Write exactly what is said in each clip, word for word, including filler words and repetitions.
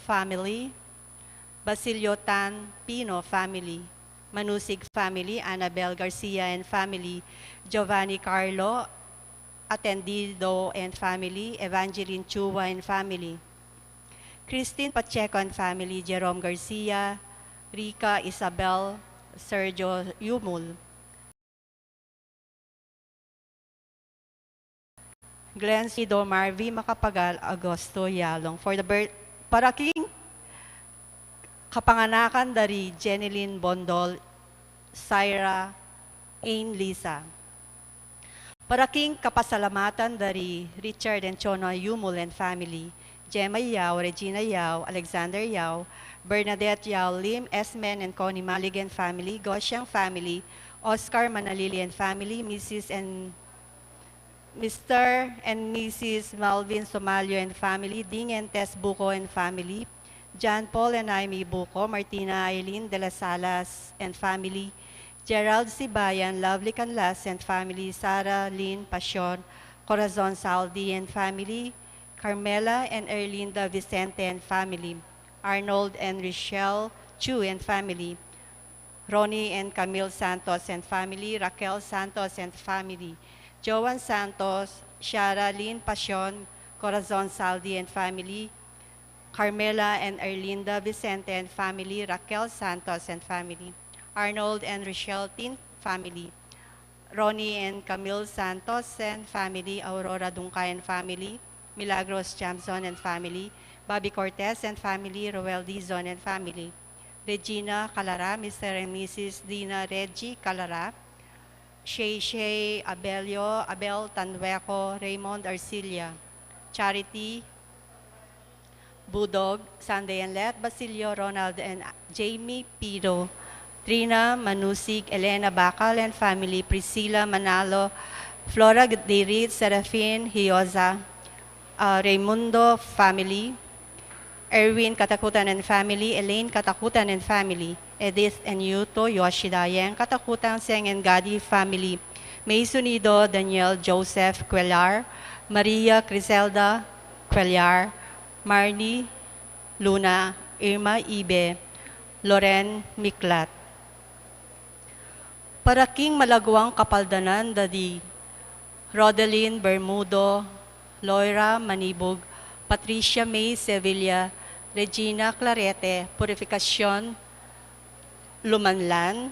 family, Basilio Tan Pino family, Manusig family, Annabel Garcia and family, Giovanni Carlo Atendido and family, Evangeline Chua and family, Christine Pacheco and family, Jerome Garcia, Rica Isabel, Sergio Yumul, Glenn Sido, Marvy Macapagal, Augusto Yalong. For the birth, para king kapanganakan dari Jenilyn Bondol, Syra Ain Lisa. Para king kapasalamatan dari Richard and Chona Yumul and family, Gemma Yao, Regina Yao, Alexander Yao, Bernadette Yao Lim, Esmen and Connie Malig and family, Gosyang family, Oscar Manalili and family, Missus and Mister and Missus Melvin Somalio and family, Ding and Tess Buco and family, John Paul and Amy Buco, Martina Eileen de las Alas and family, Gerald Sibayan, Lovely Canlas and family, Sarah Lynn Pasion, Corazon Saldi and family, Carmela and Erlinda Vicente and family, Arnold and Rochelle Chu and family, Ronnie and Camille Santos and family, Raquel Santos and family, Joan Santos, Shara Lynn Pasion, Corazon Saldi and family, Carmela and Erlinda Vicente and family, Raquel Santos and family, Arnold and Rochelle Tin family, Ronnie and Camille Santos and family, Aurora Dungkay and family, Milagros Jamson and family, Bobby Cortez and family, Roel Dizon and family, Regina Calara, Mister and Missus Dina Reggie Calara, Shay Shay Abelio, Abel Tanweco, Raymond Arcilia, Charity Budog, Sunday and Let, Basilio, Ronald and Jamie Piro, Trina Manusig, Elena Bacal and family, Priscilla Manalo, Flora Dirit, Serafin Hioza, uh, Raimundo family, Erwin Katakutan and family, Elaine Katakutan and family, Edith and Yuto Yoshida, Yang Katakutan, Seng and Gadi family, May Sunido, Daniel Joseph Cuellar, Maria Criselda Cuellar, Marnie Luna, Irma Ibe, Loren Miklat. Para king malaguang kapaldanan da di Rodeline Bermudo, Loira Manibug, Patricia May Sevilla, Regina Clarete, Purificacion Lumanlan,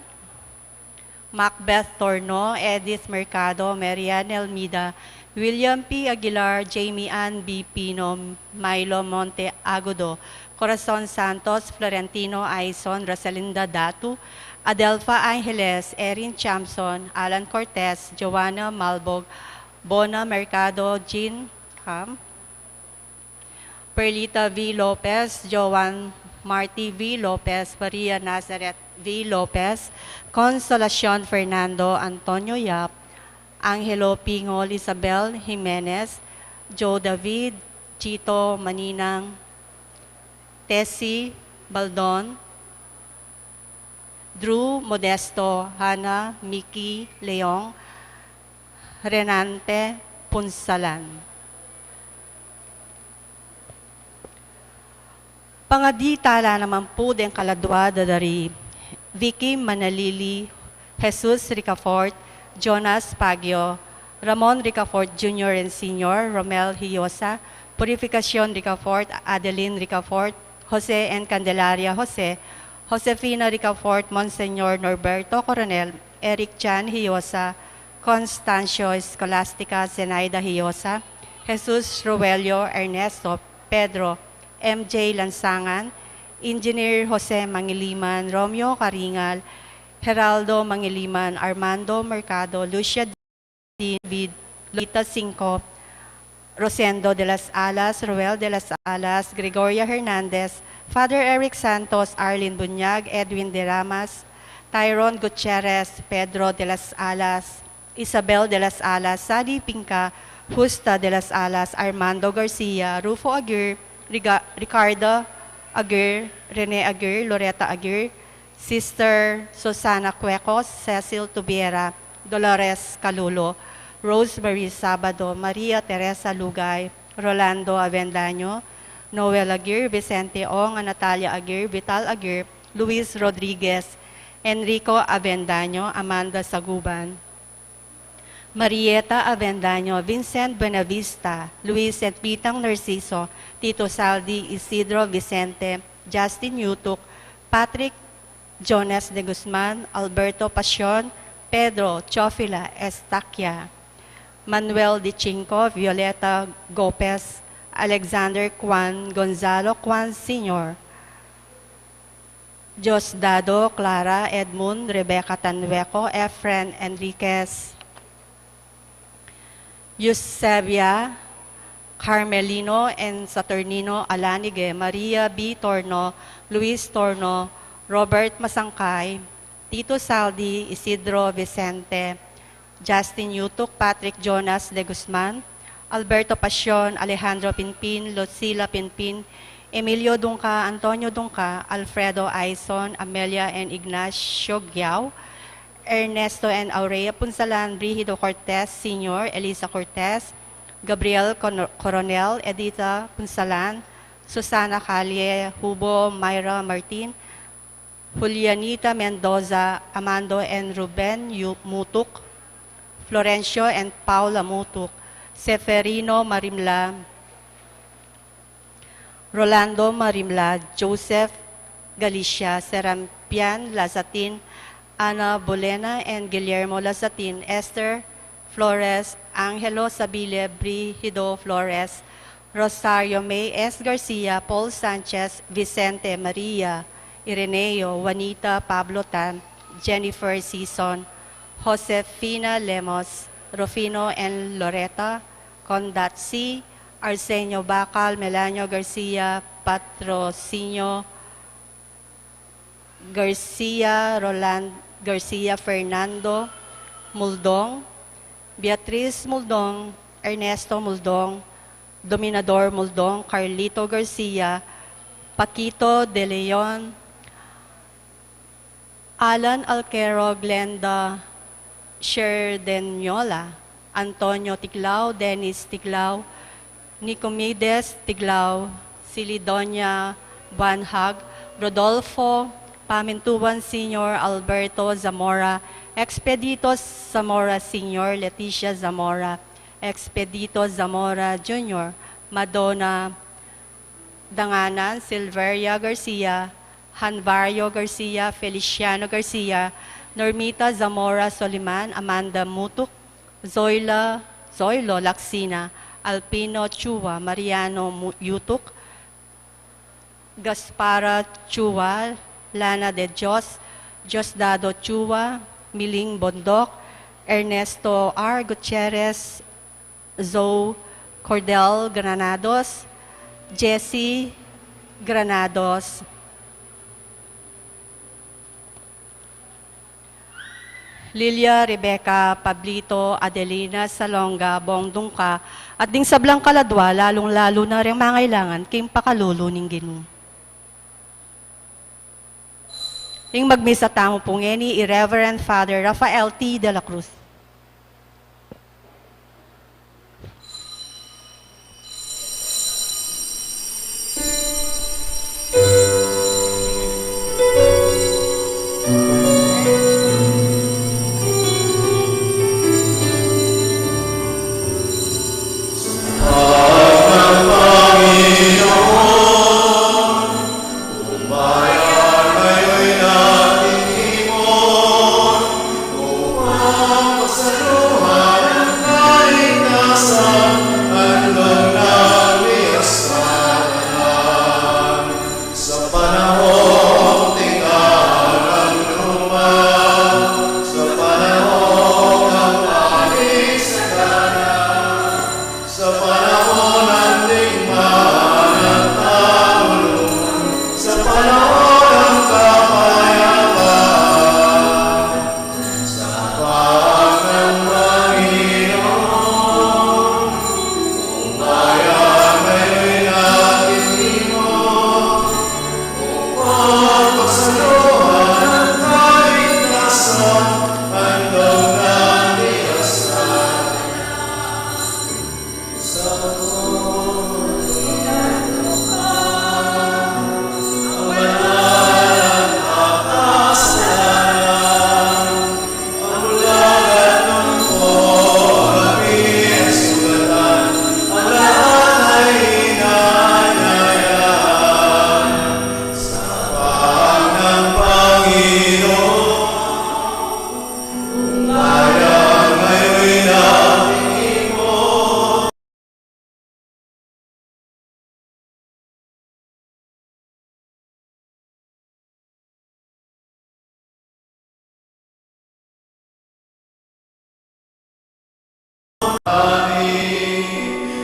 Macbeth Torno, Edith Mercado, Marian Elmida, William P. Aguilar, Jamie Ann B. Pino, Milo Monte Agudo, Corazon Santos, Florentino Aison, Rosalinda Datu, Adelfa Angeles, Erin Chamson, Alan Cortez, Joanna Malbog, Bona Mercado, Jean Cam, Perlita V. Lopez, Joan Marty V. Lopez, Maria Nazareth V. Lopez, Consolacion Fernando, Antonio Yap, Angelo Pingol, Isabel Jimenez, Joe David, Chito Maninang, Tessie Baldon, Drew Modesto, Hannah Mickey Leong, Renante Punsalan. Pangadi tala naman pu deng kaladua da dari Vicky Manalili, Jesus Ricafort, Jonas Pagio, Ramon Ricafort Junior and Senior, Romel Hiosa, Purificacion Ricafort, Adeline Ricafort, Jose and Candelaria Jose, Josefina Ricafort, Monsignor Norberto Coronel, Eric Chan Hiosa, Constancio Escolastica, Zenaida Hiosa, Jesus Roelio, Ernesto, Pedro, M J Lansangan, Engineer Jose Mangiliman, Romeo Caringal, Geraldo Mangiliman, Armando Mercado, Lucia David, Lolita Cinco, Rosendo de las Alas, Roel de las Alas, Gregoria Hernandez, Father Eric Santos, Arlene Bunyag, Edwin de Ramas, Tyron Gutierrez, Pedro de las Alas, Isabel de las Alas, Sally Pinca, Justa de las Alas, Armando Garcia, Rufo Aguirre, Riga-, Ricardo Aguirre, Rene Aguirre, Loretta Aguirre, Sister Susana Cuecos, Cecil Tubiera, Dolores Calulo, Rosemary Sabado, Maria Teresa Lugay, Rolando Avendaño, Noel Aguirre, Vicente Ong, Natalia Aguirre, Vital Aguirre, Luis Rodriguez, Enrico Avendaño, Amanda Saguban, Marieta Avendaño, Vincent Buenavista, Luis and Pitang Narciso, Tito Saldi, Isidro Vicente, Justin Yutuk, Patrick Jonas de Guzman, Alberto Pasion, Pedro Chofila Estaquia, Manuel de Chinco, Violeta Gopez, Alexander Juan, Gonzalo Juan Senior, Diosdado, Clara, Edmund, Rebecca Tanhueco, Efren Enriquez, Eusebia, Carmelino and Saturnino Alanige, Maria B. Torno, Luis Torno, Robert Masangkay, Tito Saldi, Isidro Vicente, Justin Yutuk, Patrick Jonas de Guzman, Alberto Pasion, Alejandro Pinpin, Lucila Pinpin, Emilio Dungca, Antonio Dungca, Alfredo Aison, Amelia and Ignacio Giao, Ernesto and Aurea Punsalan, Brigido Cortez Senior, Elisa Cortez, Gabriel Con-, Coronel, Edita Punsalan, Susana Calle, Hubo, Myra Martin, Julianita Mendoza, Amando and Ruben Yu-, Mutuk, Florencio and Paula Mutuk, Seferino Marimla, Rolando Marimla, Joseph Galicia, Serampian Lazatin, Ana Bolena and Guillermo Lazatin, Esther Flores, Angelo Sabile, Brigido Flores, Rosario May S. Garcia, Paul Sanchez, Vicente Maria, Ireneo, Juanita Pablo Tan, Jennifer Season, Josefina Lemos, Rufino and Loreta, Condat C., Arsenio Bacal, Melanio Garcia, Patrocinio Garcia, Roland Garcia, Fernando Muldong, Beatriz Muldong, Ernesto Muldong, Dominador Muldong, Carlito Garcia, Paquito de Leon, Alan Alquero, Glenda Sherdeniola, Antonio Tiglao, Dennis Tiglao, Nicomedes Tiglao, Silidonia Banhag, Rodolfo Pamintuan Senior, Alberto Zamora, Expedito Zamora Senior, Leticia Zamora, Expedito Zamora Junior, Madonna Danganan, Silveria Garcia, Hanvario Garcia, Feliciano Garcia, Normita Zamora Soliman, Amanda Mutuk, Zoila, Zoilo Lacsina, Alpino Chua, Mariano Mu-, Yutuk, Gaspara Chua, Lana de Dios, Diosdado Chua, Miling Bondoc, Ernesto R. Gutierrez, Zoe Cordell Granados, Jessie Granados, Lilia Rebecca Pablito, Adelina Salonga, Bong Dungca, at ding sablang kaladwa, lalung-lalu na reng mangailangan king pakalulu ning Ginu. Ing magmisa tamu pu ngeni i Reverend Father Rafael T. de la Cruz.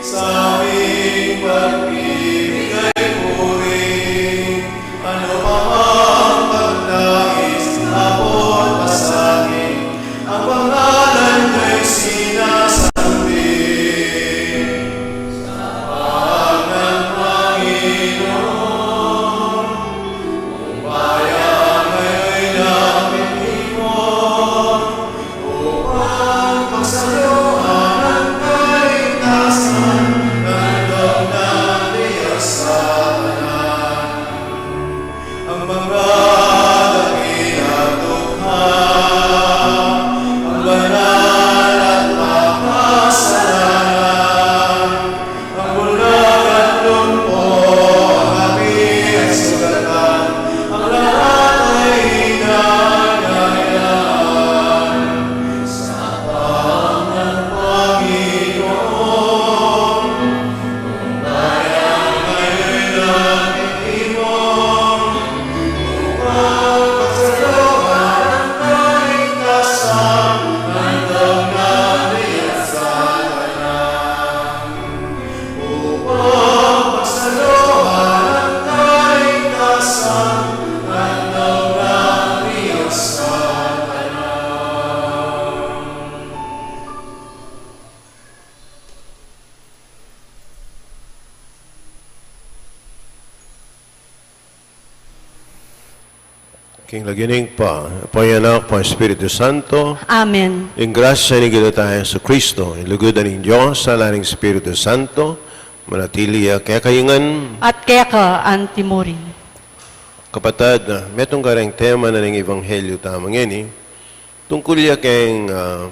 Sa aming pagbibigay puri, ano pa mang pagnais, abot pa sa amin, ang pangalan mo'y sinasabi. Sa pangalan ng Panginoon, upaya ngayon ang Panginoon, upang pagsaluhan ang kaligtasan ng taong natiyak sa tanan. Ang mga dakila at dukha, ang banal at makasalanan, ang bulag at lumpo, ang api at sugatan, ang lahat ay hinanayaan. Sa pangalan ng Panginoon, upaya ngayon ang Panginoon, upang pagsaluhan ang kaligtasan ng taong natiyak sa tanan. Upang pagsaluhan ang kaligtasan ng taong natiyak sa tanan. King lagyu ning Ibpa, Anak, Espiritu Santo. Amen. Ing grasya ning Ginu tang Jesucristo, ing lugud ning Dios, ing lala ning Espiritu Santo, manatili ya kekayu ngan. At keka antimurin. Kapatad, metung kareng tema na ning ebanghelyu tamu ngeni, tungkul ya keng, ah,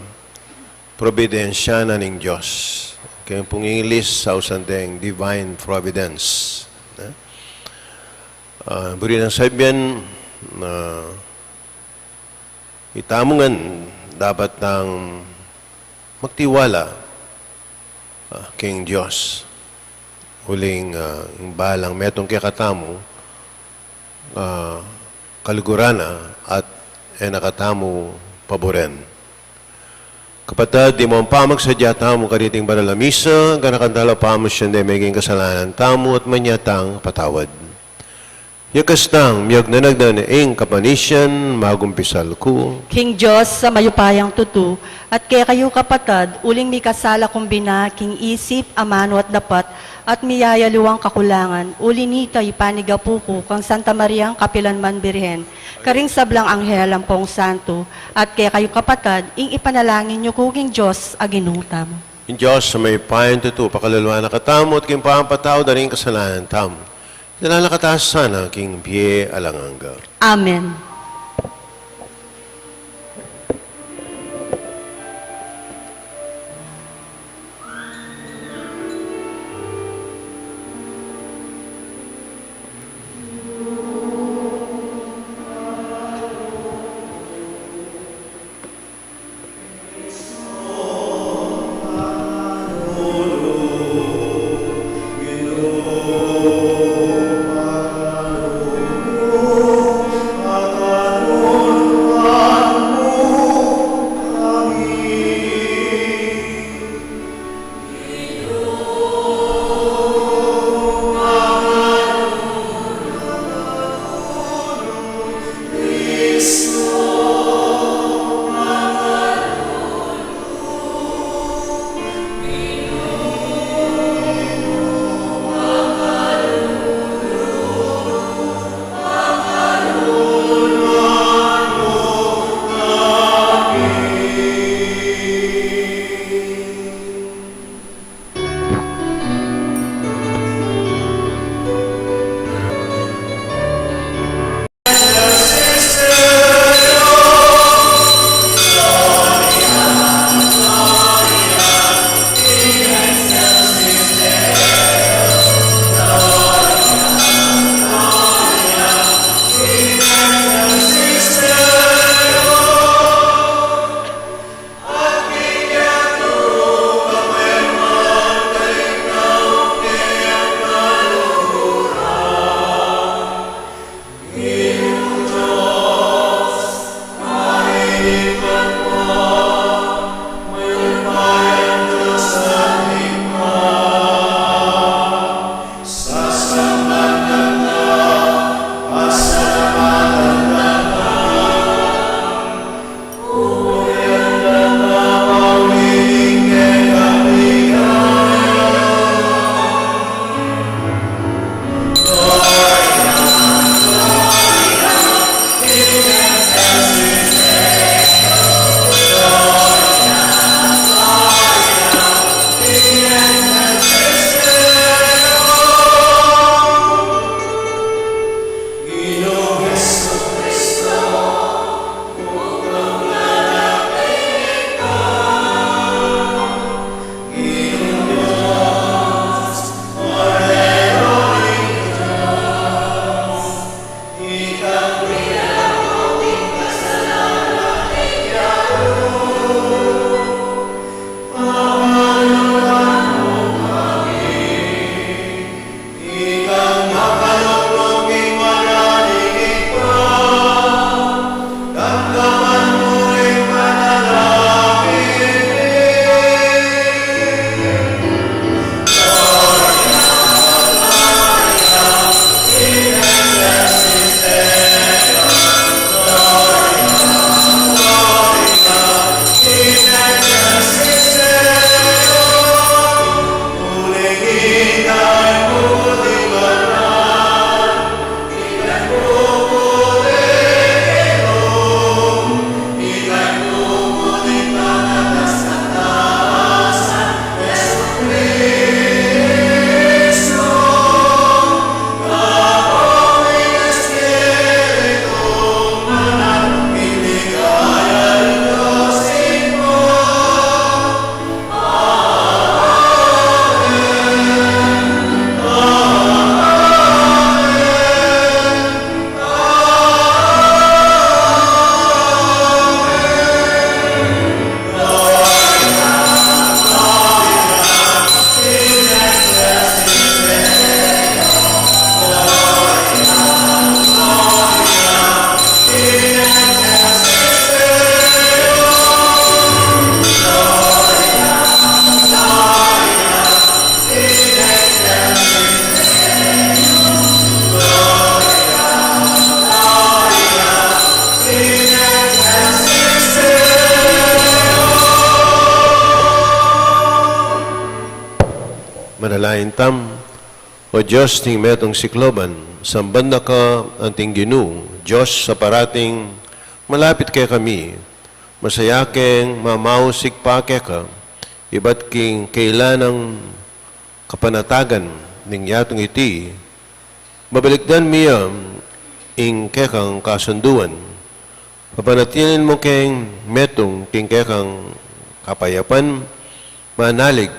probidensian ning Dios. Keng pung English, ausan deng divine providence. Eh? Ah, buri nang sabian, ah, itamu ngan dapat tang magtiwala, ah, king Dios. Uling, ah, ing balang metung kekatamu, ah, kaluguran na at e na katamu paburen. Kapatad, iti mu ing pamagsadya tamu kaniting banal a misa, ganakan tala pamusyang deng meging kasalanan tamu at manyatang patawad. Ya kastang miyagnanagnan ing kapanisian, magumpisal ku king Dios a mayupayang tutu, at kekayu kapatad, uling mikasala kung bina king isip, amanu at dapat, at miyayaliwang kakulangan, uli nita ipanigapu ku kang Santa Mariang kapilanman Birhen, karing sablang anghel ampong santo, at kekayu kapatad, ing ipanalangin yu ku king Dios a Ginu tamu. Ing Dios a mayupayang tutu, pakaluluan na katamu at king pampatawad da ring kasalanan tamu, idala na katamu sana king bie alang angga. Amen. Manalangin tamu. O Dios ning metung sikluban, samban da ka anting Ginu, Dios a parating malapit kekami, masaya keng mamausig pa keka, ibat king kailanang kapanatagan ning yatung iti, mabalikdan mi ya ing kekang kasunduan. Papanatilin mu keng metung king kekang kapayapan, manalig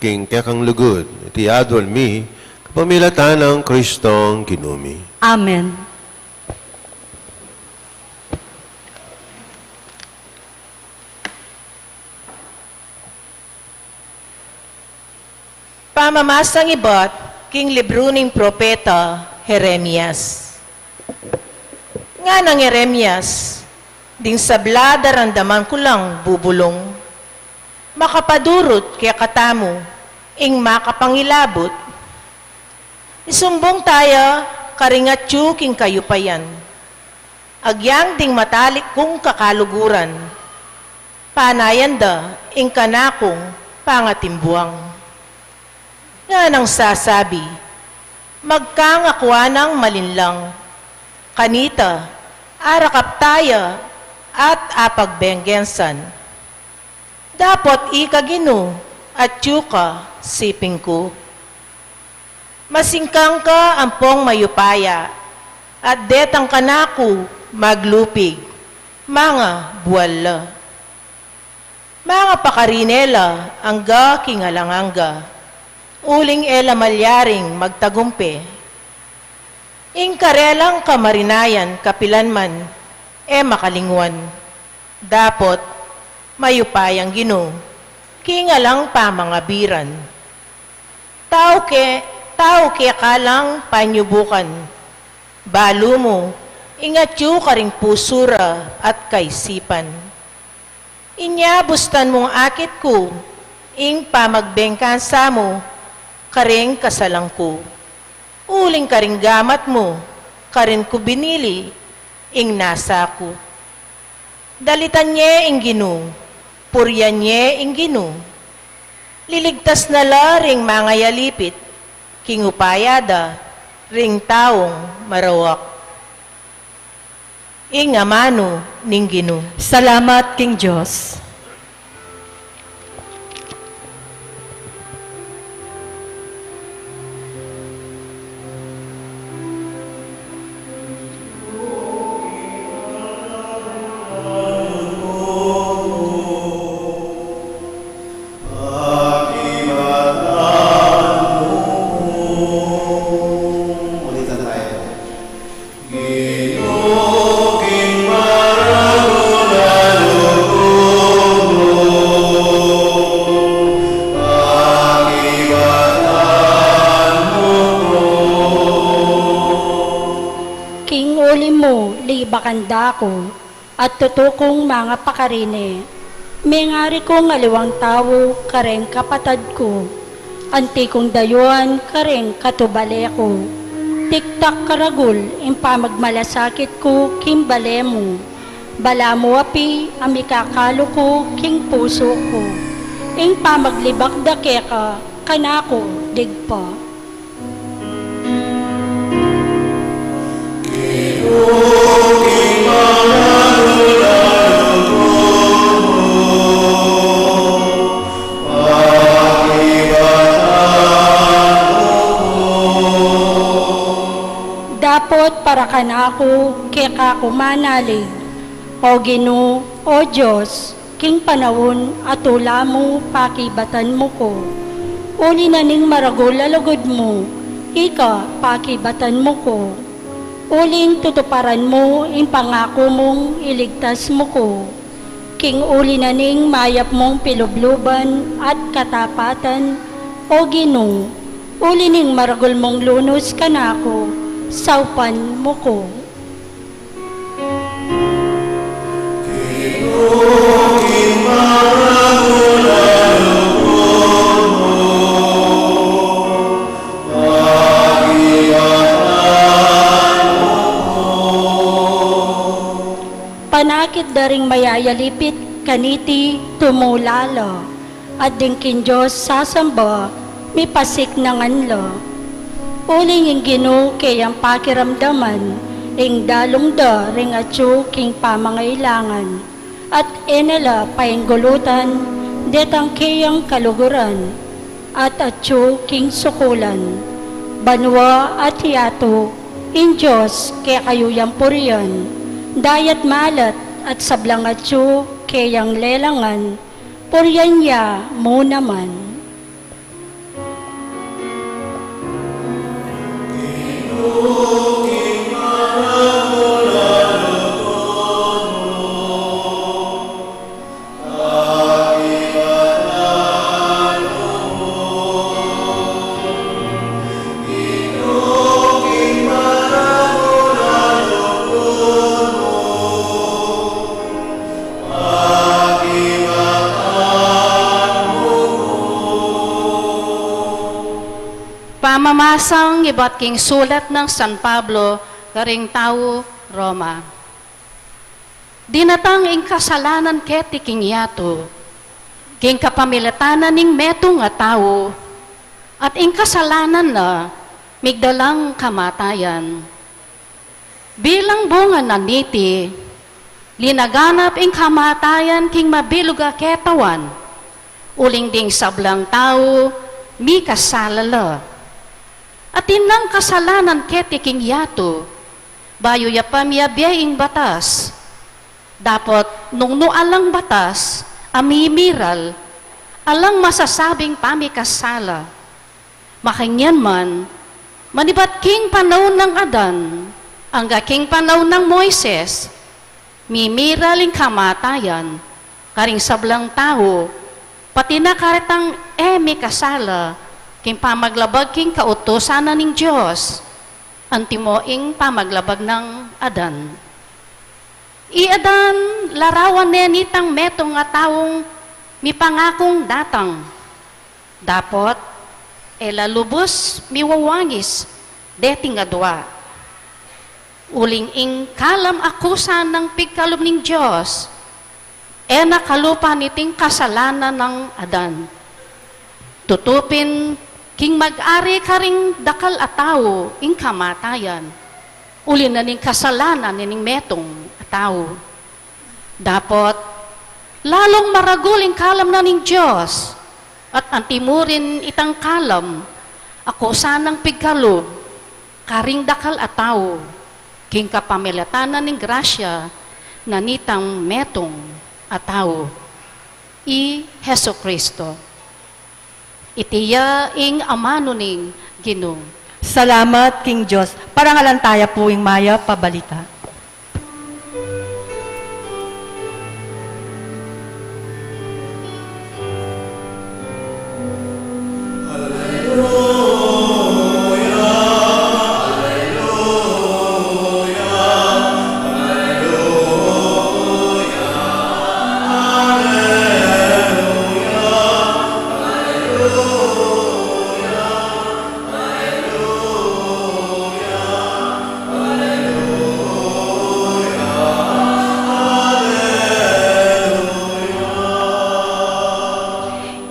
king kekang lugud. Iti adwan mi, kapamilatan nang Kristong Ginu mi. Amen. Pamamasang ibat king libru ning propeta Jeremias. Nganang Jeremias, ding sabla daramdaman ku lang bubulung. Makapadurut kekatamu ing makapangilabut. Isumbung taya karing atyu king kayupayan. Agyang ding matalik kung kakaluguran, panayan da ing kanakung pangatimbuang. Nganang sasabi, magkang akua nang malinlang. Kanita, arakap taya at apagbenggensan. Dapot ika Ginu, atyu ka, siping ku. Masingkang ka ampong mayupaya, at detang kanaku maglupig, manga bual la. Manga pakarine la angga king alang angga, uling e la malyaring magtagumpe. Ing karelang kamarinayan kapilan man e makalingwan. Dapot mayupayang Ginu, king alang pamangabiran. Tau ke, tau keka lang panyubukan. Balu mu, ing atyu karing pusu ra at kaisipan. Inya bustan mung akit ku ing pamagbengkansa mu karing kasalang ku. Uling karing gamat mu, karin ku binili ing nasa ku. Dalitan ye ing Ginu, purian ye ing Ginu. Liligtas na la ring mangayalipit, king upaya da ring taung marawak. Ing amanu ning Ginu. Salamat king Dios. Ulitan tayo. Ginu, king maragul a lugud mu, pakibatan mu ku. King uli mu, libakan da ku, at tutu kung manga pakarine. Mengari kung aliwang tau kareng kapatad ku. Anti kung dayuan kareng katubale ku. Tiktak karagul ing pamagmalasakit ku king bale mu. Balamu api a mikakalu ku king pusu ku. Ing pamaglibak da keka kanaku digpa. Dapot para kanaku, keka ku manalig, O Ginu, O Dios, king panaun a tula mu pakibatan mu ku. Uli na ning maragul a lugud mu, ika pakibatan mu ku. Uling tutuparan mu ing pangaku mung iligtas mu ku. King uli na ning mayap mung pilubluban at katapatan, O Ginu, uli ning maragul mung lunus kanaku, saupan mu ku. Panakit da ring mayayalipit kaniti tumula la. At ding king Dios sasamba, Mipasik na ngan la. Uling ing Ginu keyang pakiramdaman ing dalung da ring atyu king pamangailangan, at e na la painggulutan detang keyang kaluguran at atyu king sukulan. Banua at yatu, ing Dios kekayu yang purian, dayat malat at sablang atyu keyang lelangan, purian ya mu naman. Pamamasang ibat king sulat nang San Pablo karing tau Roma. Dinatang ing kasalanan keti king yatu king kapamilatan na ning metung a tau, at ing kasalanan na migdalang kamatayan. Bilang bunga na niti, linaganap ing kamatayan king mabilug a ketawan, uling ding sablang tau mikasala la. Atin nang kasalanan keti king yatu, bayu ya pa miyabie ing batas. Dapot nung nu alang batas a mimiral, alang masasabing pamikasala. Makanyan man, manibat king panaun nang Adan angga king panaun nang Moises, mimiral ing kamatayan karing sablang tau, pati na karetang e mikasala king pamaglabag king kautusan na ning Dios, antimo ing pamaglabag nang Adan. I Adan, larawan ne nitang metung a taung mipangakung datang. Dapot e la lubus miwawangis deting adua. Uling ing kalam a kusa nang pigkalub ning Dios, e na kalupa niting kasalanan nang Adan. Tutu pin king mag-ari karing dakal a tau ing kamatayan, uli na ning kasalanan ning metung a tau. Dapot lalung maragul ing kalam na ning Dios, at antimurin itang kalam a kusa nang pigkalub karing dakal a tau king kapamilatan na ning grasya na nitang metung a tau, i Jesucristo. Iti ya ing amanu ning Ginu. Salamat king Dios. Parangalan taya pu ing mayap a balita.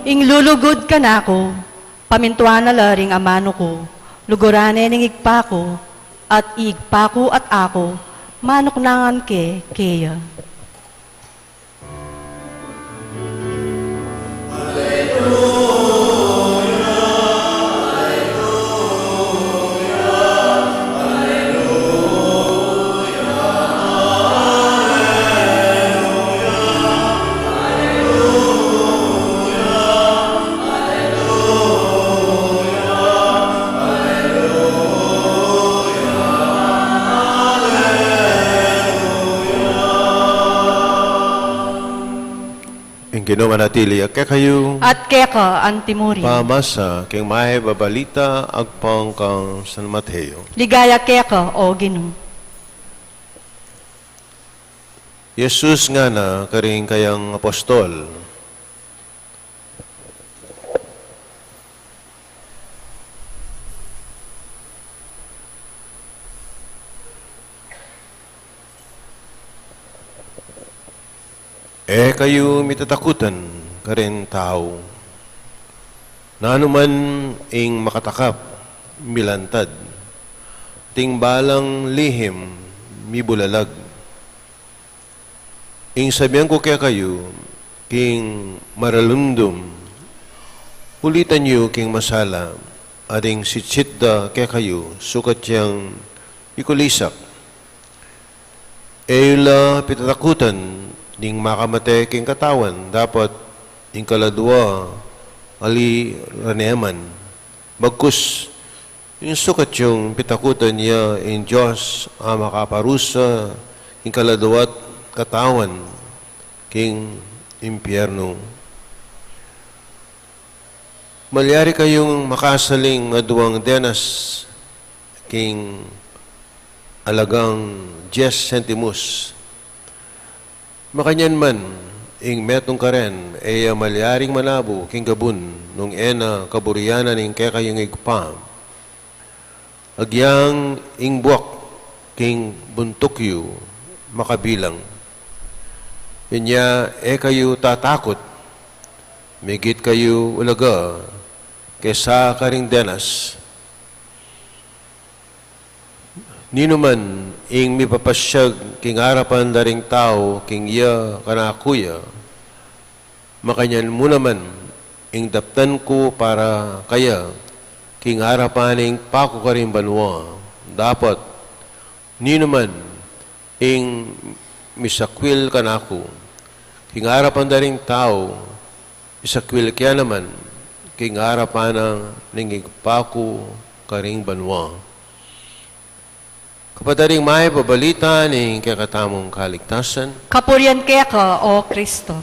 Ing lulugud kanaku, pamintuan na la ring amanu ku, luguran ne ning Ibpa ku, at ing Ibpa ku at aku, manuknangan ke keya. Ing Ginu manatili ya kekayu. At keka antimurin. Pamasa king mayap a balita agpang kang San Mateo. Ligaya keka, o Ginu. Jesus ngana karing kayang apostol, e kayu mitatakutan karing tau. Nanu man ing makatakap, milantad, at ing balang lihim, mibulalag. Ing sabian ku kekayu, king maralumdum, ulitan yu king masala, at ing sitsit da kekayu, sukat yang ikulisak. E yu la pitatakutan ding makamate king katawan, dapot ing kaladua ali ra ne man. Bagkus ing sukat yung pitakutan ya ing Dios a makaparusa king kaladua't katawan king impyernu. Malyari kayung makasaling aduang denas king alagang dies sentimus. Makanyan man, ing metung karen, e ya malyaring manabu king gabun nung e na kaburian ning kekayung Ibpa. Agyang ing buak king buntuk yu makabilang. Inya e kayu tatakut, migit kayu ulaga kesa karing denas. Ninuman ing mipapasyag king arapan da ring tau king iya kanaku ya, makanyan mu naman ing daptan ku para kaya king arapan ning Ibpa ku karing banua. Dapot ninuman ing misakwil kanaku king arapan da ring tau, isakwil ke naman king arapan na ning Ibpa ku karing banua. Kapatad, ing mayap a balita ning kekatamung kaligtasan. Kapurian keka, O Kristo.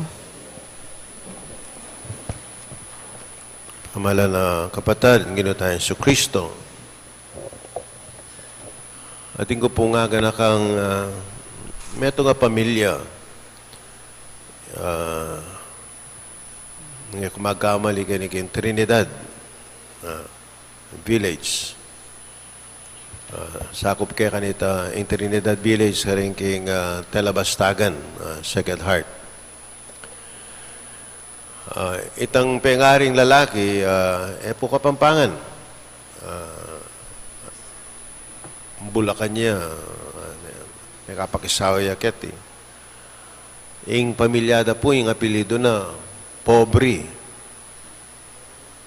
Pamalan a kapatad, ing Ginu tang Jesucristo. Atin ku pung aganakang, ah, metung a pamilya. Ah, nung e ku magkamali, keni king Trinidad, ah, Village. Ah, sakup ke kanita ing Trinidad Village, karin king, ah, Talabastagan, ah, Sacred Heart. Ah, itang pengaring lalaki, ah, e pu Kapampangan. Ah, Bulacan ya, ah, mekapakisawa ya keti. Ing pamilya da pu, ing apelyidu na, Pobre.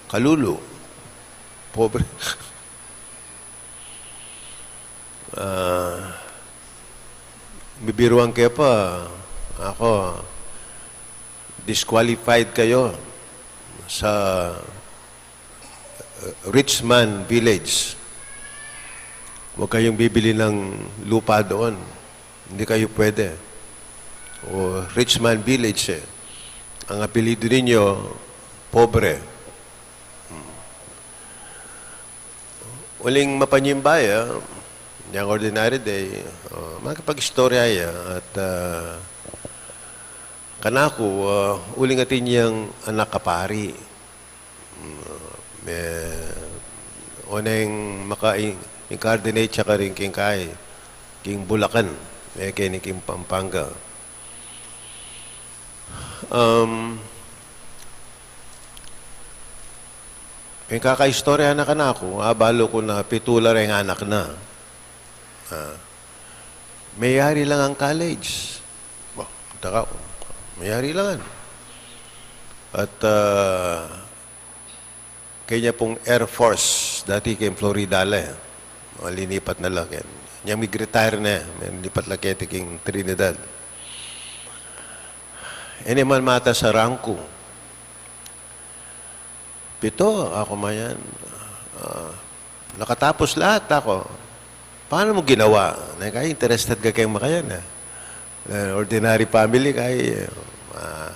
Kalulu. Pobre. Ah, bibiruan ke pa, ako, disqualified kayo sa, uh, Rich Man Village. Huwag kayong bibili ng lupa doon. Hindi kayo pwede. O, Rich Man Village, eh. Ang apelyidu ninyo, pobre. Hmm. Uling mapanimba ya, yang ordinary day, o, makipag-istorya ya, at, ah, kanaku, ah, uling atin yang anak a pari. Mm, me, oneng maka-, in-, incarnate ya karin king kai, king Bulacan, e keni king Pampanga. Um, ing kakaistorya na kanaku, abalu ku na pitu la reng anak na. Ah, meyari la ngan college. Bah, taka, meyari la ngan. At, ah, kenya pung Air Force, dati king Florida la, eh. Linipat na la, ken. Nyang mig-retire na, linipat la keti king Trinidad. E ne man matas a rangku. Pito, aku mayan. Ah, nakatapos lahat, aku. Paano mo ginawa? Neka, interested ka keng makayan, eh. Eh, ordinary family, kay, ah,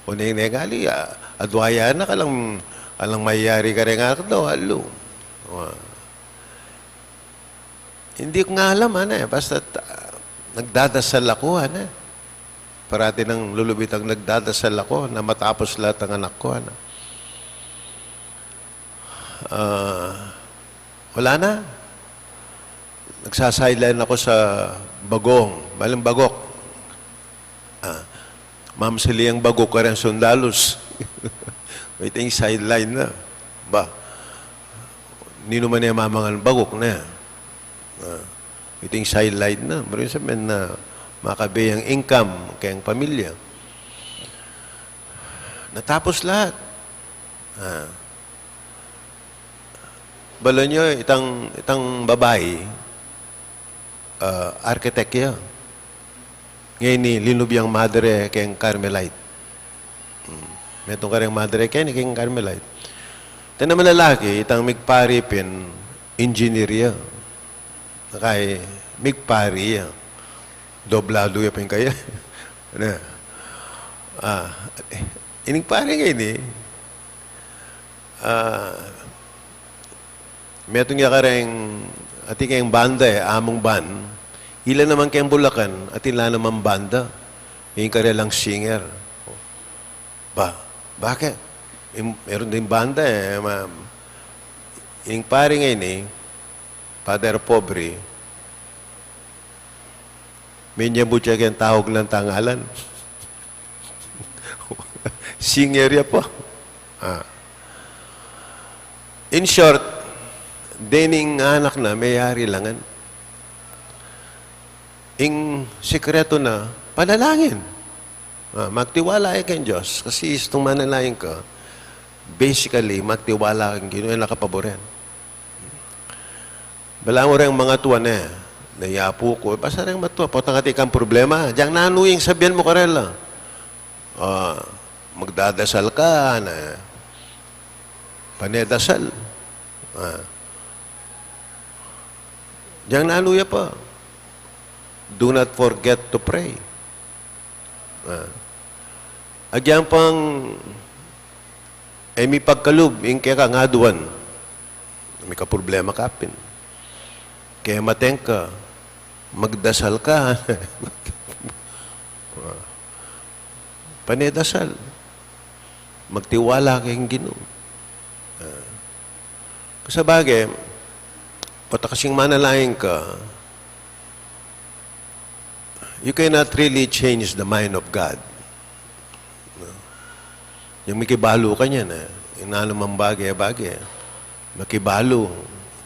uning negali, ah, adwa ya anak, alang, alang mayari kareng anak da, alu. Wa. Hindi ko nga alam, ano, eh. Basta, ah, nagdadasal ako, ano, eh. Parati nang lulubitang nagdadasal ako na matapos lahat ang anak ko, ano. Ah, wala na. Nagsa-sideline ako sa Bagong. Baling Bagok. Ah, Ma'am Celia Bagok, kareng sundalus. Waiting sideline na. Ba, ninu man e mamangan baguk na. Ah, iting sideline na. Marin sa men na makabe yang income keng pamilya. Natapos lahat. Ah. Bala nyo, itang, itang babai, ah, arkitek ya. Ngeni, linub yang madre keng Carmelite. Hmm. Metung kareng madre keni keng Carmelite. Itang naman lalaki, itang migpari pin engineer ya. Kaya migpari ya. Dobladu ya pin kaya. Na. Ah, ining pari ngeni, ah, metung ya kareng, atin keng banda e, amung band. Ila naman keng Bulacan, atin la naman banda. Ing karelang singer. Ba, bakit? Ing, meron ding banda e, ma-, ing pari ngeni, Father Pobre, menyambut ya keng tau alang tangalan. Singer ya pa. Ah. In short, dening anak na, meyari la ngan. Ing sikretu na, panalangin. Ah, magtiwala ya keng Dios. Kasi istung manalangin ka, basically, magtiwala keng Ginu, e na ka paboran. Balamu reng matua ne, nayapu ku, basta reng matua, potang atin kang problema, diang nanu ing sabian mu karela. Ah, magdadasal ka, na, pane dasal. Ah. Diang nanu ya pa. Do not forget to pray. Ah. Agyang pang e mipagkalub ing kekang aduan, mika problema ka pin. Kaya mateng ka, magdasal ka. Pane dasal. Magtiwala keng Ginu. Ah. Kasabage, pota kasing manalangin ka, you cannot really change the mind of God. No? Yang mikibalu ka niyan, e. Ing nanumang bage-bage, makibalu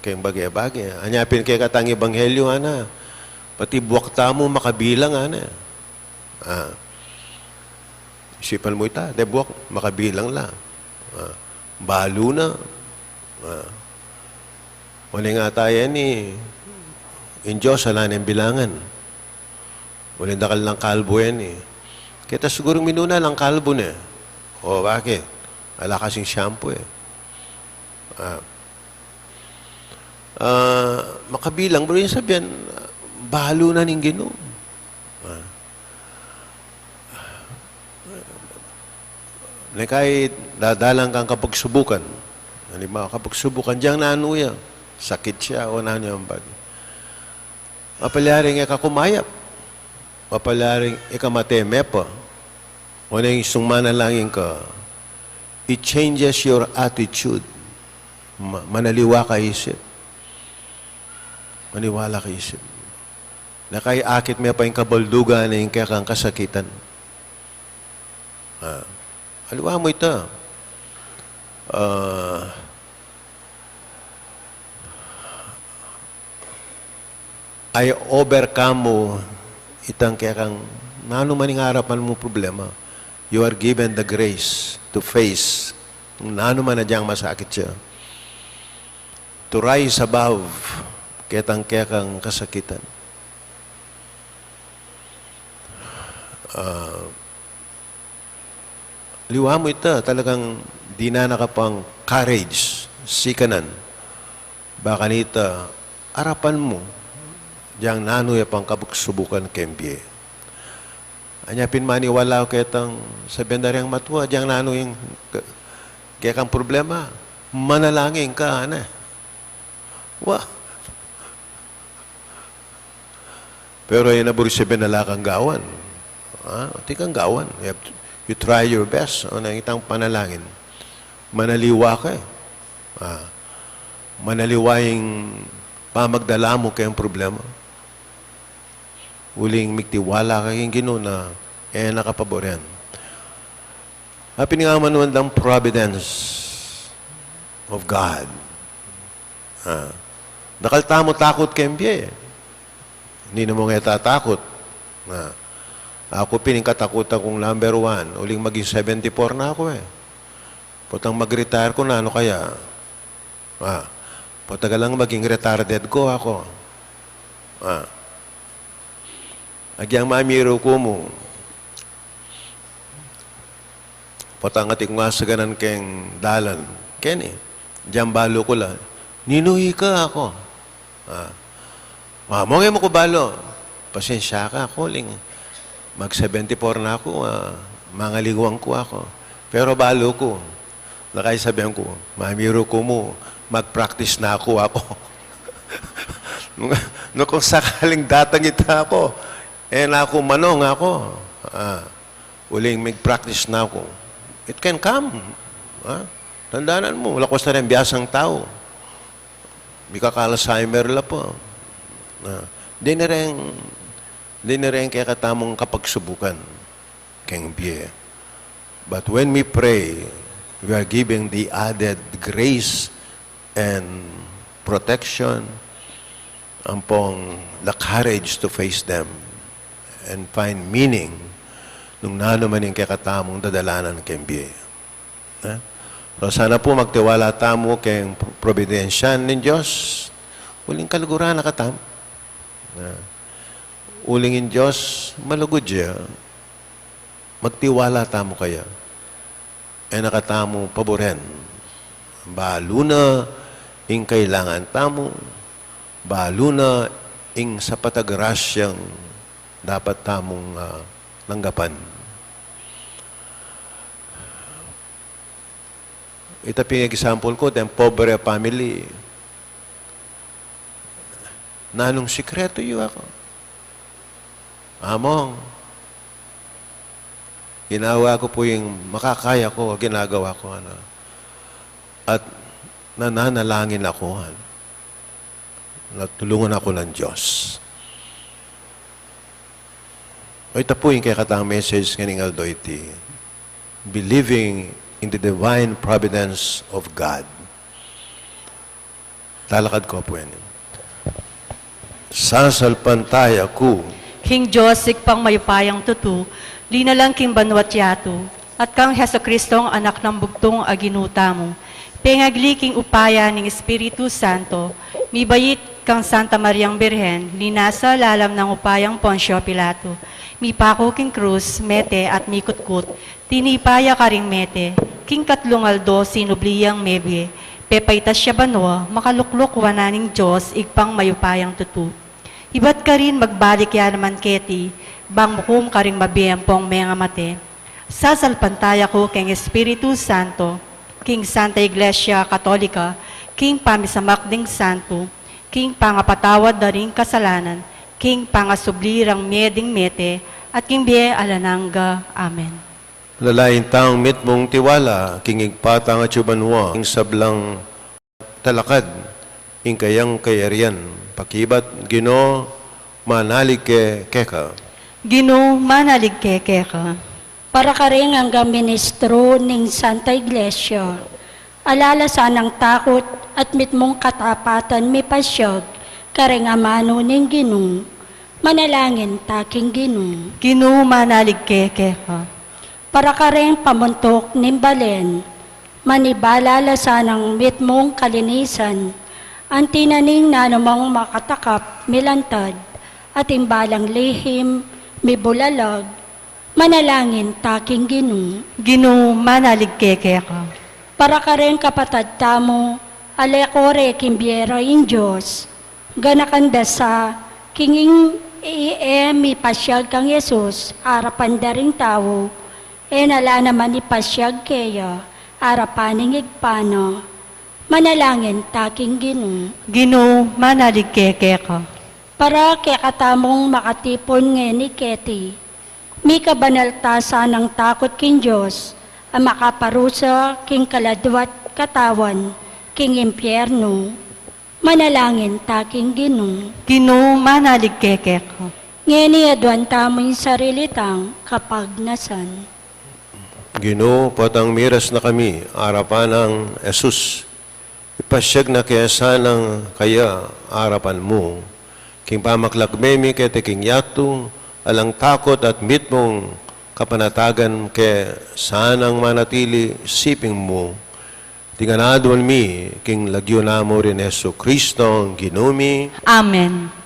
keng bage-bage. Anya pin kekatang ebanghelyo, ana, pati buak tamu makabilang, ana. Ah. Isipan mu ita, de buak, makabilang la. Ah. Balu na. Ah. Uli nga tamu ini, ing Dios, ala neng bilangan. Uli dakal lang kalbu ini. Keta sigurung minuna lang kalbu ne. O, bakit? Ala kasing shampoo e. Ah. Ah, makabilang, pero ing sabian, balu na ning Ginu. Ah. Nung ika dadalan kang kapagsubukan. Halimbawa, kapagsubukan, diang nanu ya, sakit ya, o nanu yang bage. Mapalyaring e ka kumayap. Mapalyaring e ka mate me pa. O neng istung manalangin ka, it changes your attitude. Ma-, manaliwa ka isip. Maniwala ka isip. Na kaya akit me pa ing kabaldugan ning kekang kasakitan. Ah, aliwa mu ita. Ah, I overcome mu itang kekang nanu man ing arapan mung problema. You are given the grace to face nanu man a diang masakit ya. To rise above ketang kekang kasakitan. Ah, liwa mu ita, talagang dinan na ka pang courage, sikanan. Ba kanita, arapan mu, diang nanu ya pang kapagsubukan keng bie. Anya pin maniwala ku ketang sabian da reng matua, diang nanu ing ke-, kekang problema, manalangin ka, ne. Wa. Pero e na buri sabian ala kang gawan. Ah, atin kang gawan. You have to, you try your best. O, nung itang panalangin, manaliwa ka e. Ah, manaliwa ing pamagdala mu keng problema. Uling migtiwala ka keng Ginu na e na ka paboran. Apin nga manuan dang providence. of God. Ah. Dakal tamu takut keng bie. Ninu mung e tatakut. Ah. Aku pin ing katakutan kung number one. Uling maging seventy-four na aku e. Potang mag-retire ku, nanu kaya? Ah. Potang alang maging retarded ku aku. Ah. Agyang mamiru ku mu. Potang atin ku ngasaganan keng dalan. Keni, agyang balu ku la, "Ninu ika?" aku. Ah. "Wa, mung e mu ku balu." Pasensya ka, aku ling mag seventy-four na aku, ah, mangaliguan ku aku. Pero balu ku. Nakaisabyan ku, "Mamiru ku mu, mag-practice na aku," aku. Nung, nung kung sakaling datang ita aku, e na aku manung aku. Ah. Uling mag-practice na aku. It can come. Ha? Tandanan mu, lakwas na ring biasang tau. Mikaka-Alzheimer la pa. Ha? Dinareng, dinareng kekatamung kapagsubukan keng bie. But when we pray, we are giving the added grace and protection, ampong the courage to face them and find meaning nung nanu man ing kekatamung dadalanan keng bie. Eh? So, sana pu magtiwala tamu keng probidensian ning Dios. Uling kaluguran na katamu. Eh? Uling ing Dios, malugud ya. Magtiwala tamu kaya. E na katamu paburen. Balu na ing kailangan tamu, balu na ing sapat a grasyang dapat tamung, ah, tanggapan. Ita pin example ku, deng pobre a family. Nanung sikretu yu? Aku, "Among, ginawa ku pu ing makakaya ku, ginagawa ku, ano. At nananalangin aku, ano. Natulungan aku ng Diyos." O, ita pu ing kekatang message ngening aldo iti. Believing in the divine providence of God. Talakad ku pu ini. Sasalpantaya ku. King Dios, Ibpang mayupayang tutu, linalang king banua't yatu, at kang Jesucristong Anak nang bugtung a Ginu tamu, pengagli king upaya ning Espiritu Santo, mibait kang Santa Mariang Birhen, linasa lalam nang upayang Poncio Pilato, mipaku king krus, mete at mikutkut, tinipa ya karing mete, king katlung aldo sinubli yang mebie, pepaitas ya banua, makalukluk wanan ning Dios, Ibpang mayupayang tutu. Ibat karin magbalik ya naman keti, bang mukum karing mabie ampong mengamate. Sasalpantaya ku king Espiritu Santo, king Santa Iglesia Katolika, king pamisamak ding santo, king pangapatawad da ring kasalanan, king pangasubli rang mie ding mete, at king bie alang angga. Amen. Lalain tang mitmung tiwala king Ibpa tang atsu banua, king sablang talakad ing kayang kayarian. Pakibat, Ginu, manalig ke keka. Ginu, manalig ke keka. Para karing anggang ministro ning Santa Iglesia, ala la sanang takut at mitmung katapatan mipasyag karing amanu ning Ginu. Manalangin ta king Ginu. Ginu, manalig ke keka. Para karing pamuntuk ning balen, manibala la sanang mitmung kalinisan, anti na ning nanumang makatakap milantad, at ing balang lihim mibulalag, manalangin ta king Ginu. Ginu, manalig ke keka. Para karing kapatad tamu a lekore king bie ra ing Dios, ganakan da sa king ing e mipasyag kang Jesus arapan da ring tau, e na la naman ipasyag keya arapan ning Ibpa na. Manalangin ta king Ginu. Ginu, manalig ke keka. Para kekatamung makatipun ngeni keti, mikabanal ta sanang takut king Dios a makaparusa king kaladwa't katawan king impiernu. Manalangin ta king Ginu. Ginu, manalig ke keka. Ngeni aduan tamu ing sarili tang kapagnasan. Ginu, potang miras na kami arapan nang Jesus, Ipasyag na ke sanang kaya arapan mu, king pamaklagme mi keti king yatu, alang takut at mitmung kapanatagan ke sanang manatili siping mu. Iti ngan aduan mi king lagyu na mu rin Jesucristo, Ginu mi. Amen.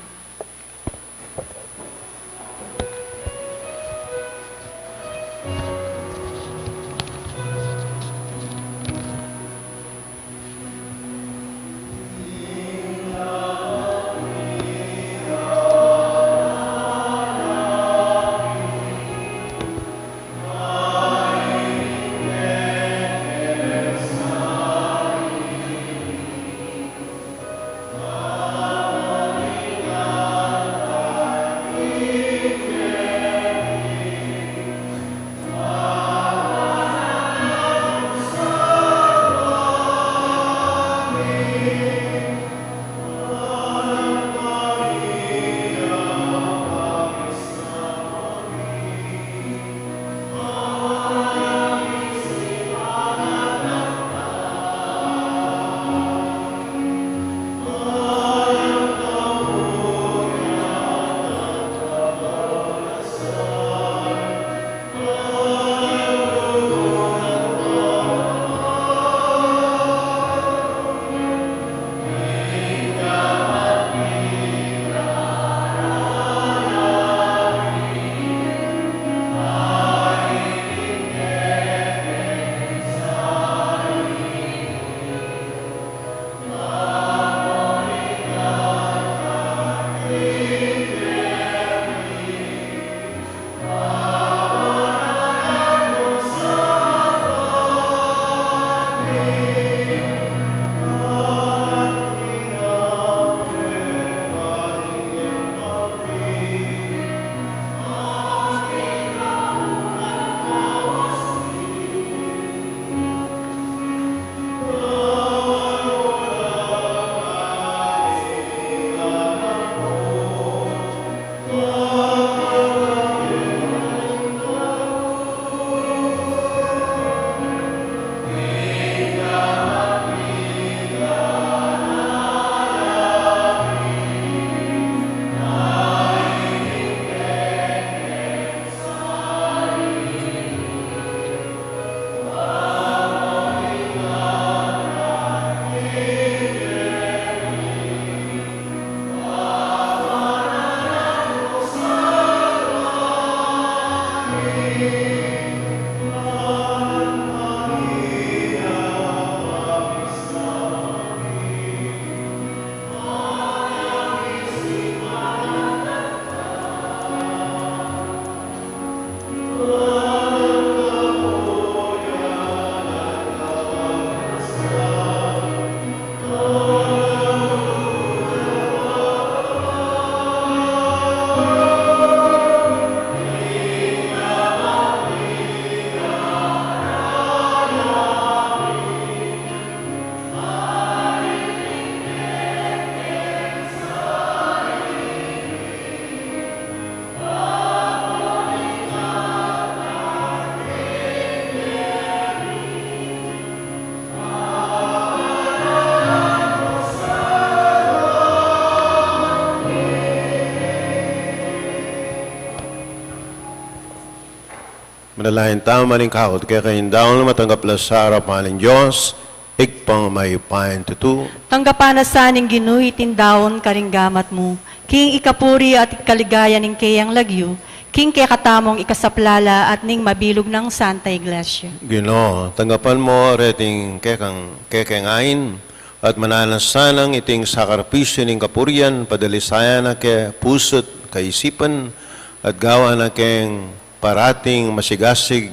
Manalangin tamu. Maning kakut keka ing daun, matanggap la sa arapan ning Dios, Ibpang mayupaya king tutu. Tanggapan na sa ning Ginu iting daun karing gamat mu, king ikapuri at ikaligaya ning keyang lagyu, king kekatamung ikasaplala at ning mabilug nang Santa Iglesia. Ginu, tanggapan mu reting kekang, kekeng ain, at mananu na sanang iting sakripisyu ning kapurian, padalisayan na ke pusu't kaisipan, at gawan na keng parating masigasig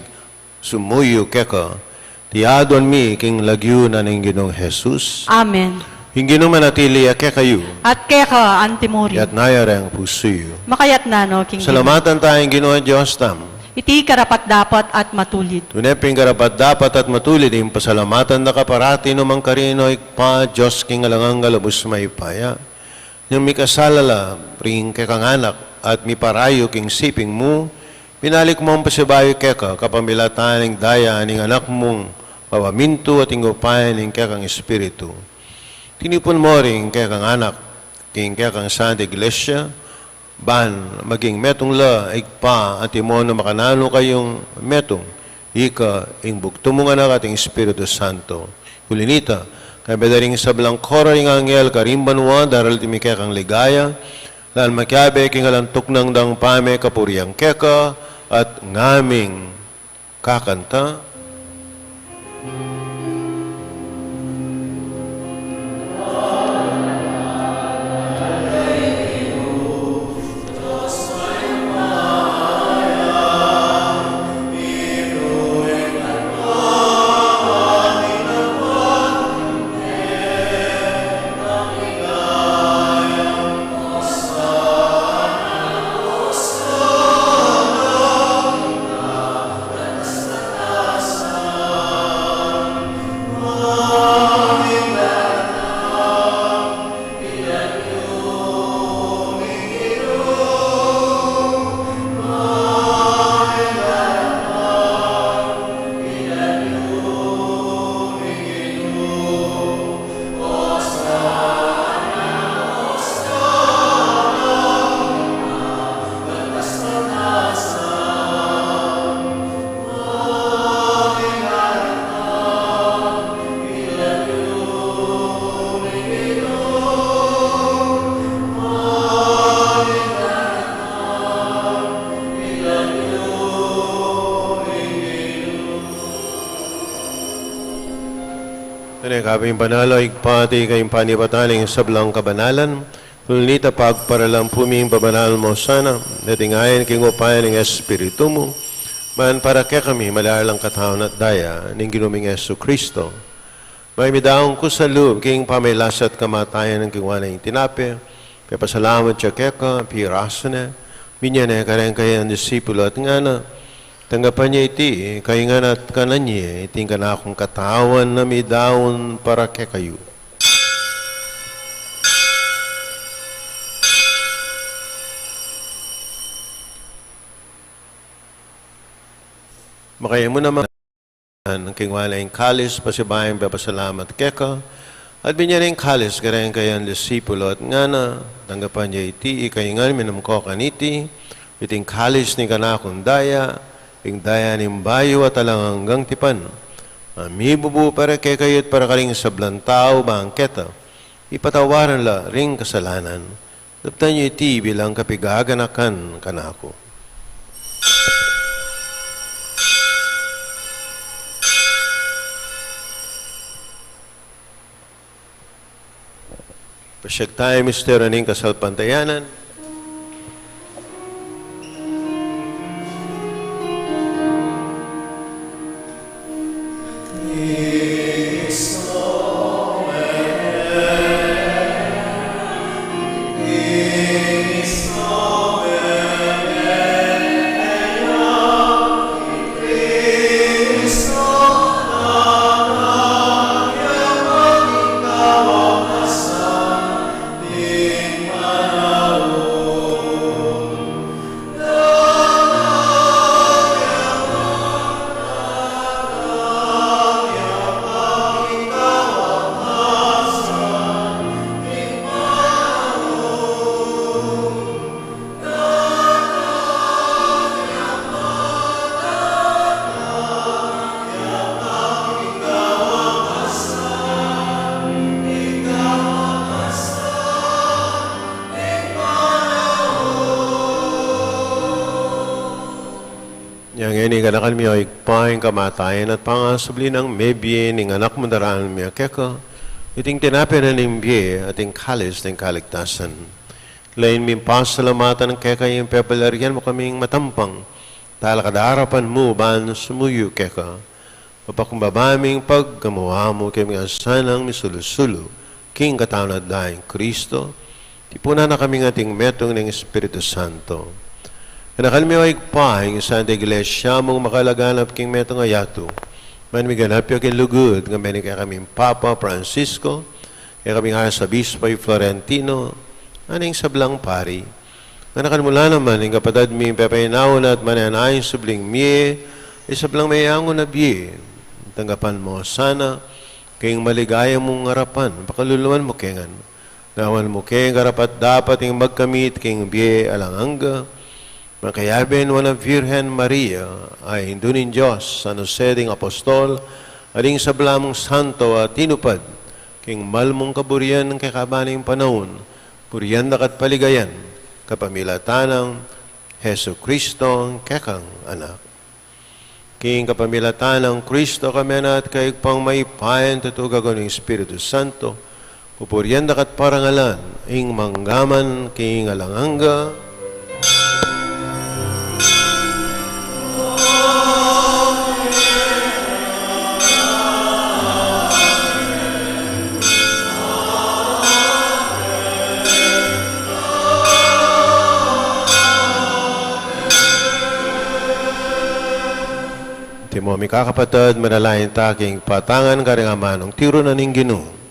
sumuyu keka. Iti aduan mi king lagyu na ning Ginung Jesus. Amen. Ing Ginu manatili ya kekayu. At keka antimurin. Iyatas yu reng pusu yu. Makayatas no king Ginu. Salamatan taya ing Ginung Dios tamu. Iti karapat-dapat at matulid. Tune pin karapat-dapat at matulid ing pasalamatan da ka parati nu man karin, O Ibpa, Dios king alang angga, lubus mayupaya. Nung mikasala la ring kekang anak at miparayu king siping mu, binalik mung pasibayu keka kapamilatan ning daya ning anak mung mapamintu at ing upaya ning kekang Espiritu. Inipun mo ring kekang anak, king kekang Santa Iglesia, ban maging metung la, Ibpa, antimo nung makananu kayung metung, ika, ing bugtung mung Anak at ing Espiritu Santo. Uli na nita, kayabe da ring sablang koro ring anghel karing banua, daralit mi kekang ligaya, lan makiabe king alang tuknang dang pamikapurian keka, at ngaming kakanta. Ane ka pin banal, o Ibpa, ika ing panibatan ning sablang kabanalan. Uli na nita, pagparalan pu mi ing pabanal mu sana, ding ain king upaya ning Espiritu mu, ban para kekami maging alang katawan at daya ning Ginu ming Jesucristo. Mamidaun ku sa lub king pamilasa at kamatayan nang, kinua ne ing tinape, pepasalamat ya keka, pirasu ne, binie ne kareng kayang disipulo at ngana: Tanggapan ye iti, kayu ngan at kanan ye, iti ing kanakung katawan a midaun para kekayu. Makayamu naman, kinua ne ing kalis, pasibayu yang pepasalamat keka, at binie ne ing kalis kareng kayang disipulo at ngana: Tanggapan ye iti, kayu ngan minum ko kaniti, iti ing kalis ning kanakung daya, ing daya ning bayu at alang anggang tipan, a mibubu para kekayu at para karing sablang tau, bang keta ipatawaran la ring kasalanan. Daptan yu iti bilang kapigaganakan kanaku. Pasyag taya ing misteryu ning kasalpantayanan. Inya ngeni, ganakan mi, o Ibpa, ing kamatayan at pangasubli nang mebie ning Anak mu, daraun mi keka iting tinape na ning bie at ing kalis ning kaligtasan. Lain ming pasalamatan keka ing pepalyarian mu kaming matampang talakad king arapan mu ban sumuyu keka. Papakumbaba ming pagkamuamu king sanang misulu-sulu king katawan at daya nang Kristo, tipunan na kaming ating metung ning Espiritu Santo. Ganakan mi, o Ibpa, ing Santa Iglesia mung makalaganap king metung a yatu, ban miganap ya king lugud, ngan menikaming Papa Francisco, kekaming Arsobispo i Florentino, at ning sablang pari. Ganakan mu la naman ing kapatad ming pepainawa na at manenaya ing subling mie, ing sablang meangu na bie. Tanggapan mu sana, King maligaya mung arapan, pakaluluan mu kami ngan. Gawan mu kaming karapat-dapat ing magkamit king bie alang angga. Makayabe ning Nuan a Virgen Maria, a Indu ning Dios, San Jose ding Apostol, at ding sabla mung santo a tinupad king mal mung kaburian kekaba ning panaun, purian da ka at paligayan, kapamilatan nang Jesucristo, a kekang Anak. King kapamilatan nang Kristo, kami na at kayu ing mayupayang tutu, aguan ning Espiritu Santo, pupurian da ka at parangalan, ing mangga man king alang angga. Antimo, mikakapatad, manalangin ta king patangan karing amanung tiru na ning Ginu.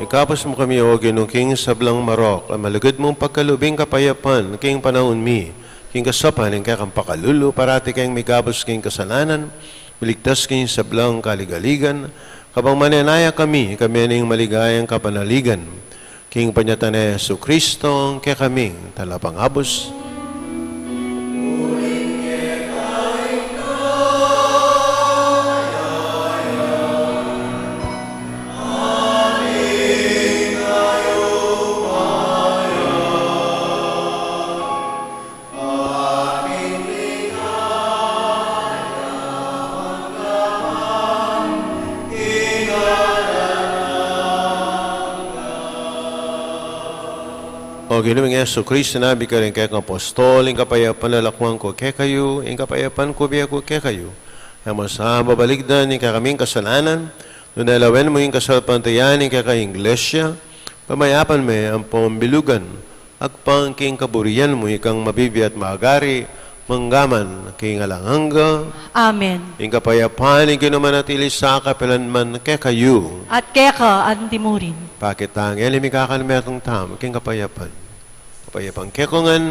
Ikabus mu kami, O Ginu, king sablang marok, a malugud mung pagkalub ing kapayapan king panaun mi, king kasaupan ning kekang pakalulu, parati keng mikabus king kasalanan, miligtas king sablang kaligaligan, kabang manenaya kami, kami ning maligayang kapanaligan. King panyatang nang Jesucristo, a kekaming talapangabus. O Ginu ming Jesucristo, sinabi mu karing kekang apostol, ing kapayapan lalakwan ku kekayu, ing kapayapan ku bie ku kekayu. E mu sa babalikdan ing kekaming kasalanan, nune lawen mu ing kasalpantayanan ning kekang Iglesia, pamayapan me ampong bilugan, agpang king kaburian mu, ikang mabibie at magari, mangga man king alang angga. Amen. Ing kapayapan ning Ginu manatili sa kapilan man kekayu. At keka anti mu rin. Pakit tang e ning mikakan metung tamu king kapayapan. Kapayapan kekongan.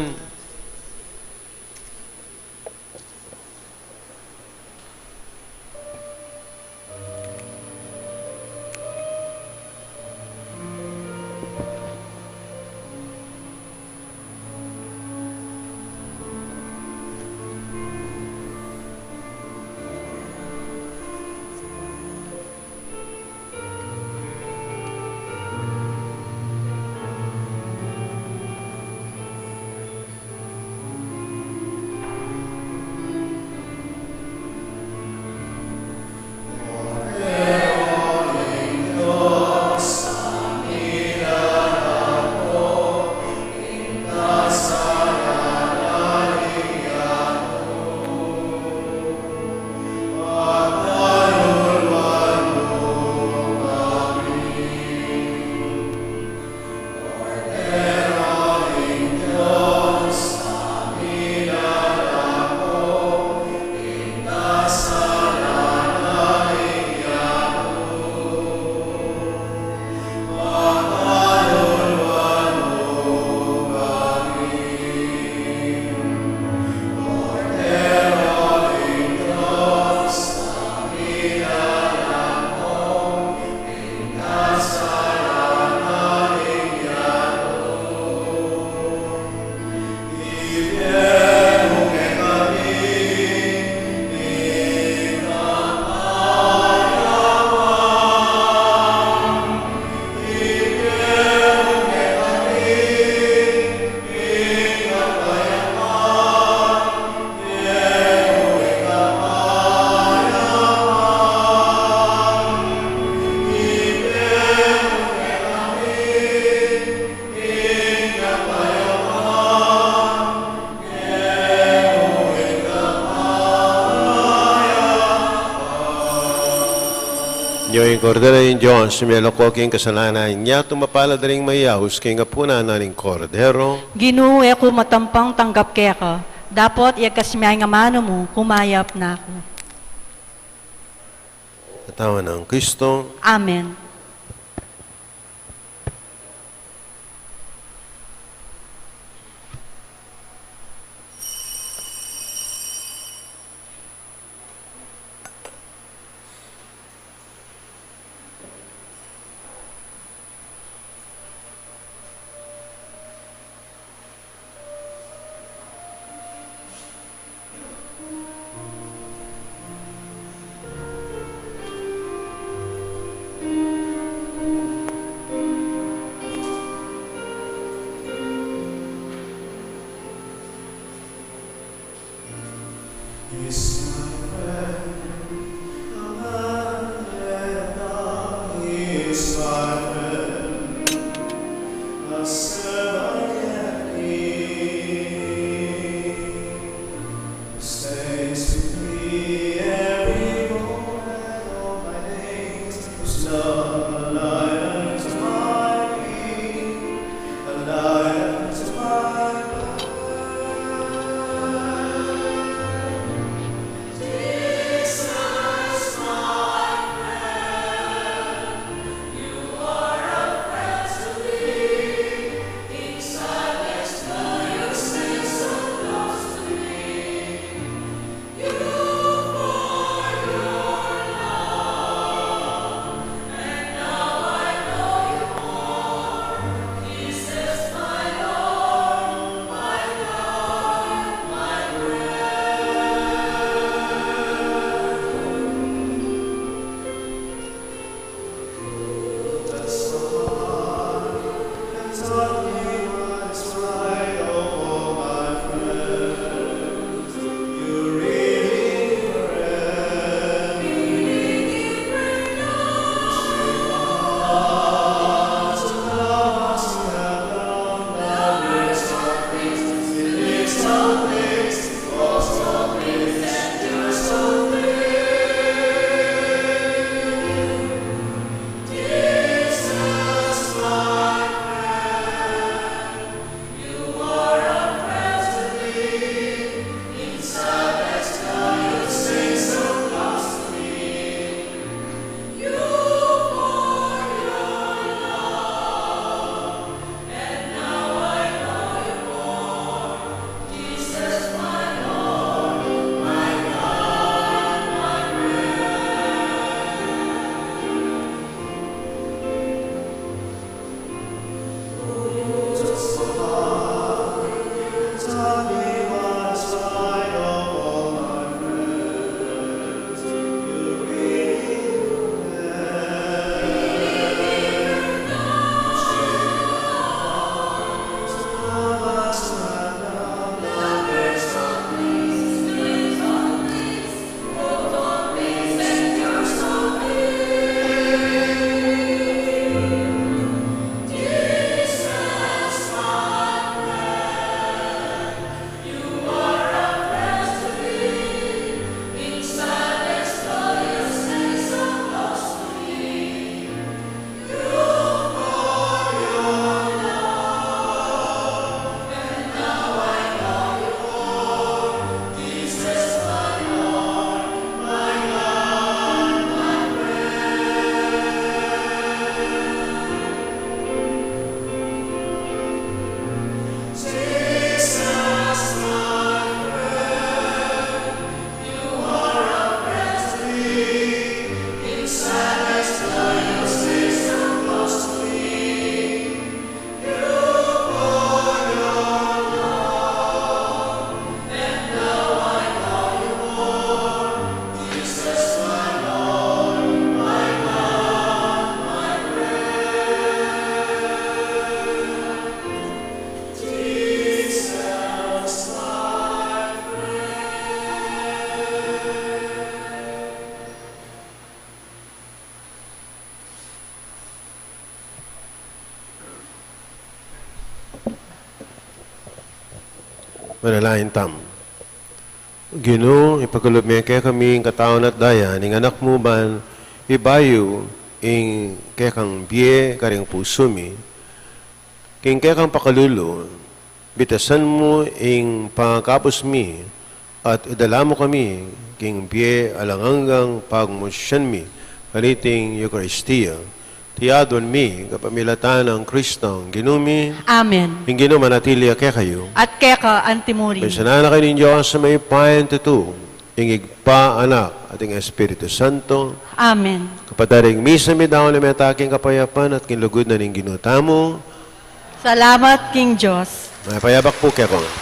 Ing Kordero ning Dios, melako king kasalanan ning yatu, mapalad ding mayaus king apunan na ning Kordero. Ginu, e ku matampang tanggap keka, dapot iyagkas me ing amanu mu, kumayap na ku. Katawan nang Kristo. Amen. Manalangin tamu. Ginu, ipakalub me kekami ing katawan at daya ning Anak mu ban Ibayu ing kekang bie karing pusu mi, king kekang pakalulu, bitasan mu ing pangakabus mi, at idala mu kami king bie alang anggang pagmusian mi, kaniting Eukaristia. Iti adwan mi kapamilatan nang Kristong Ginu mi. Amen. Ing Ginu manatili ya kekayu. At keka antimurin. Pensinan na kayu ning Dios a mayupayang tutu, ing Ibpa, Anak, at ing Espiritu Santo. Amen. Kapatad, ing misa mi daun na meta king kapayapan at king lugud na ning Ginu tamu. Salamat king Dios. Mayap a abak pu kekongan.